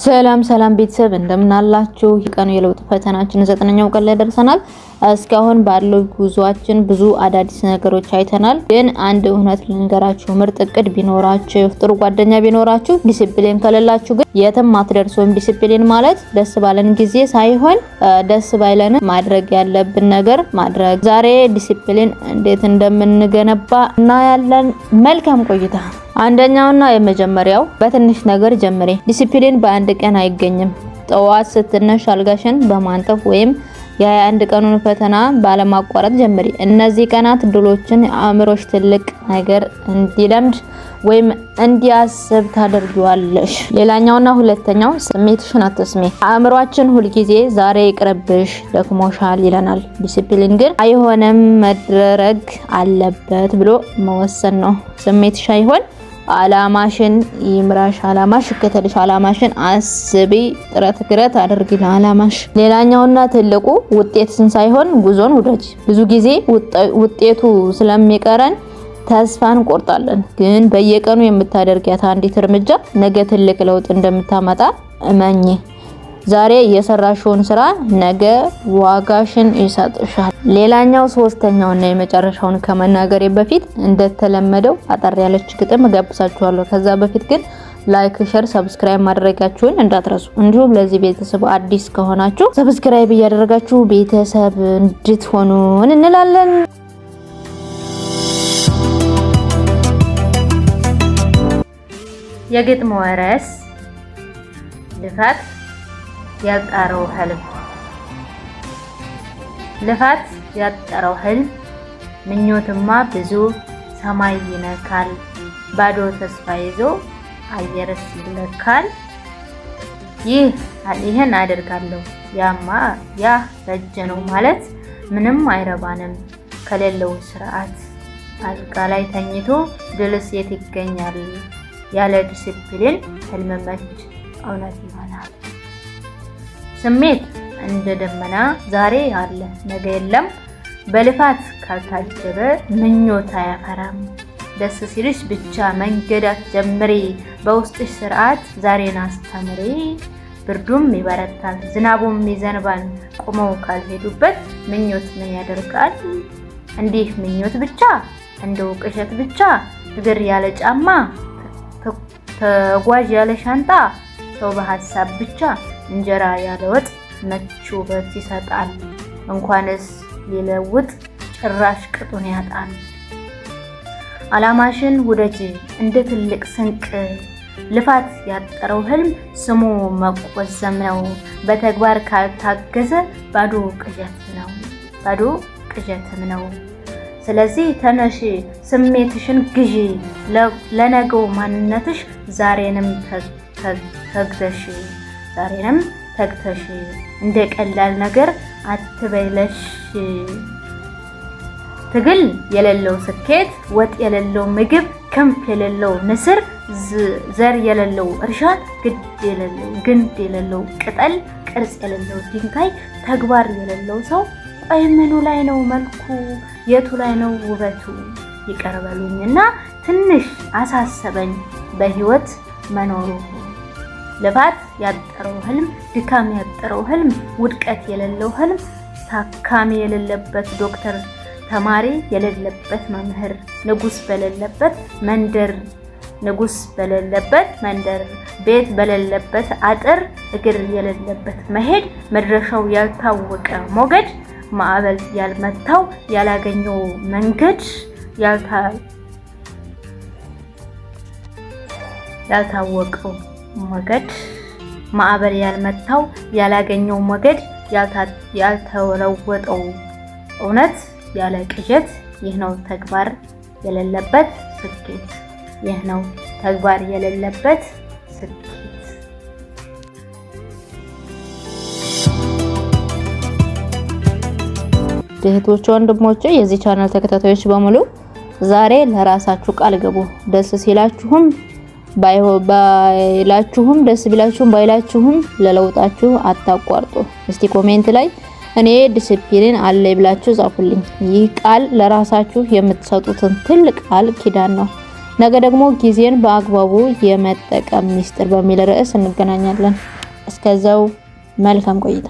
ሰላም ሰላም ቤተሰብ እንደምናላችሁ። የቀኑ የለውጥ ፈተናችን 9ኛው ቀን ላይ ደርሰናል። እስካሁን ባለው ጉዟችን ብዙ አዳዲስ ነገሮች አይተናል። ግን አንድ እውነት ልንገራችሁ፣ ምርጥ እቅድ ቢኖራችሁ፣ ጥሩ ጓደኛ ቢኖራችሁ፣ ዲሲፕሊን ከሌላችሁ ግን የትም አትደርሱም። ዲሲፕሊን ማለት ደስ ባለን ጊዜ ሳይሆን ደስ ባይለን ማድረግ ያለብን ነገር ማድረግ። ዛሬ ዲሲፕሊን እንዴት እንደምንገነባ እናያለን። መልካም ቆይታ። አንደኛውና የመጀመሪያው በትንሽ ነገር ጀምሪ። ዲሲፕሊን በአንድ ቀን አይገኝም። ጠዋት ስትነሽ አልጋሽን በማንጠፍ ወይም የ21 ቀኑን ፈተና ባለማቋረጥ ጀምሪ። እነዚህ ቀናት ድሎችን አእምሮሽ ትልቅ ነገር እንዲለምድ ወይም እንዲያስብ ታደርጊዋለሽ። ሌላኛውና ሁለተኛው ስሜትሽን አትስሚ። አእምሯችን ሁልጊዜ ዛሬ ይቅርብሽ፣ ደክሞሻል ይለናል። ዲሲፕሊን ግን አይሆንም፣ መደረግ አለበት ብሎ መወሰን ነው። ስሜትሽ አይሆን አላማሽን ይምራሽ፣ አላማሽ ይከተልሽ፣ አላማሽን አስቢ፣ ጥረት ግረት አድርጊ ለአላማሽ። ሌላኛውና ትልቁ ውጤትን ሳይሆን ጉዞን ውደጂ። ብዙ ጊዜ ውጤቱ ስለሚቀረን ተስፋ እንቆርጣለን። ግን በየቀኑ የምታደርጊያት አንዲት እርምጃ ነገ ትልቅ ለውጥ እንደምታመጣ እመኚ። ዛሬ የሰራሽውን ስራ ነገ ዋጋሽን ይሰጥሻል። ሌላኛው ሶስተኛውና የመጨረሻውን ከመናገሬ በፊት እንደተለመደው አጠር ያለች ግጥም እጋብዛችኋለሁ። ከዛ በፊት ግን like፣ share፣ subscribe ማድረጋችሁን እንዳትረሱ። እንዲሁም ለዚህ ቤተሰብ አዲስ ከሆናችሁ subscribe እያደረጋችሁ ቤተሰብ እንድትሆኑን እንላለን። የግጥም ርዕስ ልፋት ያጣረው ህልም። ልፋት ያጠረው ህልም ምኞትማ ብዙ ሰማይ ይነካል፣ ባዶ ተስፋ ይዞ አየርስ ይለካል። ይህን አደርጋለሁ ያማ ያ በጀ ነው ማለት ምንም አይረባንም ከሌለው ስርዓት። አልጋ ላይ ተኝቶ ድልስ የት ይገኛል? ያለ ዲሲፕሊን ህልም መች እውነት ይሆናል? ስሜት እንደ ደመና ዛሬ አለ ነገ የለም። በልፋት ካልታጀበ ምኞት አያፈራም። ደስ ሲልሽ ብቻ መንገድ አትጀምሪ፣ በውስጥሽ ስርዓት ዛሬን አስተምሪ። ብርዱም ይበረታል ዝናቡም ይዘንባል፣ ቆመው ካልሄዱበት ምኞት ምን ያደርጋል? እንዲህ ምኞት ብቻ እንደው ቅዠት ብቻ፣ እግር ያለ ጫማ ተጓዥ ያለ ሻንጣ፣ ሰው በሀሳብ ብቻ እንጀራ ያለ ወጥ መች ውበት ይሰጣል? እንኳንስ ሊለውጥ ጭራሽ ቅጡን ያጣል። አላማሽን ውደጂ እንደ ትልቅ ስንቅ፣ ልፋት ያጠረው ህልም ስሙ መቆዘም ነው። በተግባር ካልታገዘ ባዶ ቅዠት ነው፣ ባዶ ቅዠትም ነው። ስለዚህ ተነሺ፣ ስሜትሽን ግዢ፣ ለነገው ማንነትሽ ዛሬንም ተግተሽ ዛሬንም ተግተሽ እንደ ቀላል ነገር አትበለሽ። ትግል የሌለው ስኬት፣ ወጥ የሌለው ምግብ፣ ክንፍ የሌለው ንስር፣ ዘር የሌለው እርሻ፣ ግንድ የሌለው ቅጠል፣ ቅርጽ የሌለው ድንጋይ፣ ተግባር የሌለው ሰው፣ ቆይ ምኑ ላይ ነው መልኩ? የቱ ላይ ነው ውበቱ? ይቅር በሉኝና ትንሽ አሳሰበኝ በህይወት መኖሩ። ልፋት ያጠረው ህልም፣ ድካም ያጠረው ህልም፣ ውድቀት የሌለው ህልም፣ ታካሚ የሌለበት ዶክተር፣ ተማሪ የሌለበት መምህር፣ ንጉስ በሌለበት መንደር ንጉስ በሌለበት መንደር፣ ቤት በሌለበት አጥር፣ እግር የሌለበት መሄድ፣ መድረሻው ያልታወቀ ሞገድ፣ ማዕበል ያልመታው ያላገኘው መንገድ፣ ያልታወቀው ሞገድ፣ ማዕበል ያልመታው ያላገኘው ሞገድ፣ ያልተለወጠው እውነት ያለ ቅዠት፣ ይህ ነው ተግባር የሌለበት ስኬት። ይህ ነው ተግባር የሌለበት ስኬት። እህቶች፣ ወንድሞቼ፣ የዚህ ቻናል ተከታታዮች በሙሉ ዛሬ ለራሳችሁ ቃል ገቡ። ደስ ሲላችሁም ባይላችሁም ደስ ቢላችሁም ባይላችሁም ለለውጣችሁ አታቋርጡ። እስቲ comment ላይ እኔ ዲሲፕሊን አለ ብላችሁ ጻፉልኝ። ይህ ቃል ለራሳችሁ የምትሰጡትን ትልቅ ቃል ኪዳን ነው። ነገ ደግሞ ጊዜን በአግባቡ የመጠቀም ሚስጥር በሚል ርዕስ እንገናኛለን። እስከዛው መልካም ቆይታ።